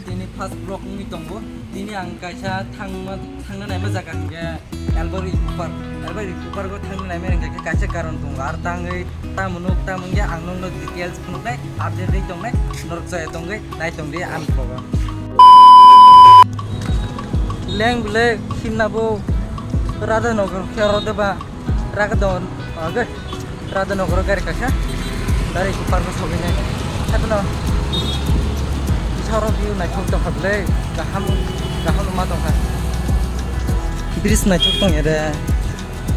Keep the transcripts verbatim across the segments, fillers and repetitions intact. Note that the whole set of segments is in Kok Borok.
Tini first vlog wngwi tongo. Tini ang kaisa thangma, thangna naima jaga hwnkhe Albert Eco Park. Albert Eco Park o thangna naima hwnkhe kaisa karon tongo. Ar tangwi tamo nuk tamo hwnkhe ang nokno details phunuknai, update rwi tongnai, norok chaya tongwi nai tongdi ani vlog o. Leng belek himna bo Radhanagar khe oro de ba. Radhanagar, oke. Radhanagar gari kaisa. Dari Eco Park o sogwi nai. Haibano. Bisaro view naithok tongkha belai. Kaham, kaham ma tongkha. Bridge naithok tong ere.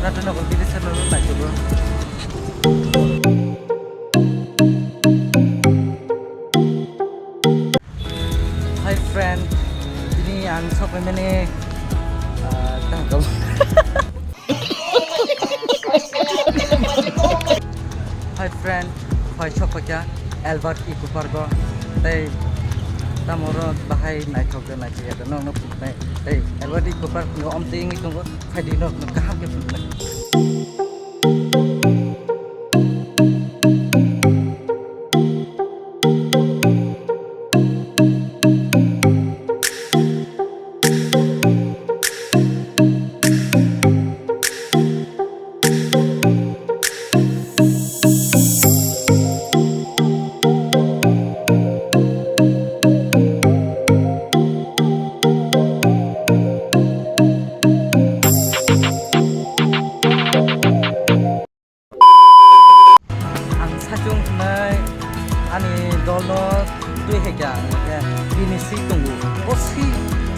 Radhanagar bridge salo naithok. Hi friend, tini ang sokphaimani, ah, tangkam. Hi friend, phai sokphaikha Albert Eco Park o, tei tamo oro bahai naithok de naithok ya de nokno phunuknai, tei Albert Eco Park ni omtwi wngwi tongo, phaidi nokno kaham khe phunuknai. Ang sachung hwnwi ani dolno twi hai kha, ang khe bini swi tongo. O swi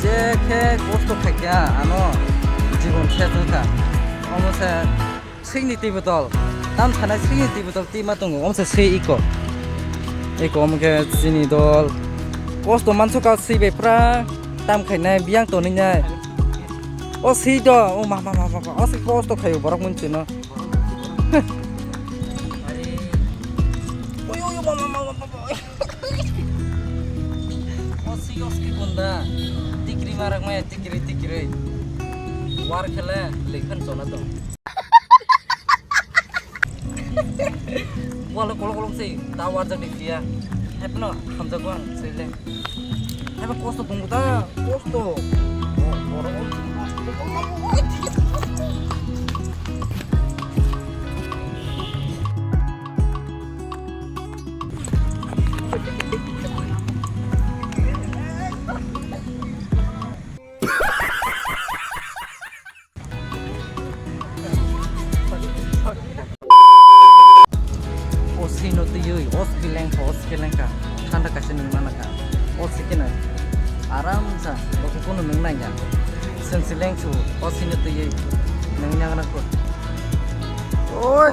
je khe kosto khai kha, ano jibon se wng kha. Omo se swini twi botol, tam sanai swini twi botol twi ma tongo. Omo se swi iko, iko omo khe chini dol kosto mansuka swi bai pura tam khainai, biyang tonwi nai. O swi do, o ma, ma, ma, ma, ma, o swi kosto khaio borok mun chwino. Oy, oy, oy, ma, ma, ma, ma, ma, ma. O swi, o swi bunda. Tikri marak maya, tikri, tikri. War khele, lekhan chona dong. Wala kolok kolok sei, ta warjak ni phiya. Hepno hamjago ang sei le. Hepno kosto tongo ta, kosto. Bo-, borok. O sino twiwi, o skeleng kha, o skeleng kha. Thanda kaisa nung mana kha. O sikino. Aram sa, bo khe kono nung nai ya. Seng seleng su, o sino twiwi. Nung yang na ko. Oi.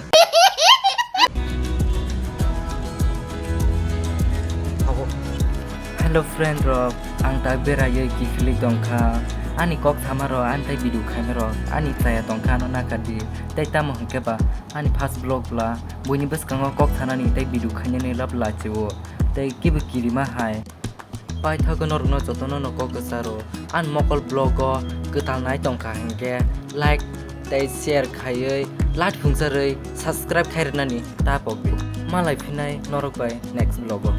Abo. Hello friend rok, ang ta beraiwi kiphilwi tongkha. Ani kok samarok, ani tai video khainarok, ani chaya tongkha ano nakardi. Tei tamo hwnkhe ba, ani first vlog bwla, buini bwskango kok sanani tei video khainani lab lachio. Tei kibo kirima hai. Paithago norokno jotono no kok kwcharo. Ani mokol vlog o kwtal nai tongkha hwnkhe like tei share khaiwi like phungcharwi subscribe khairwnani ta pokdi. Malai phinai norok bai next vlog o.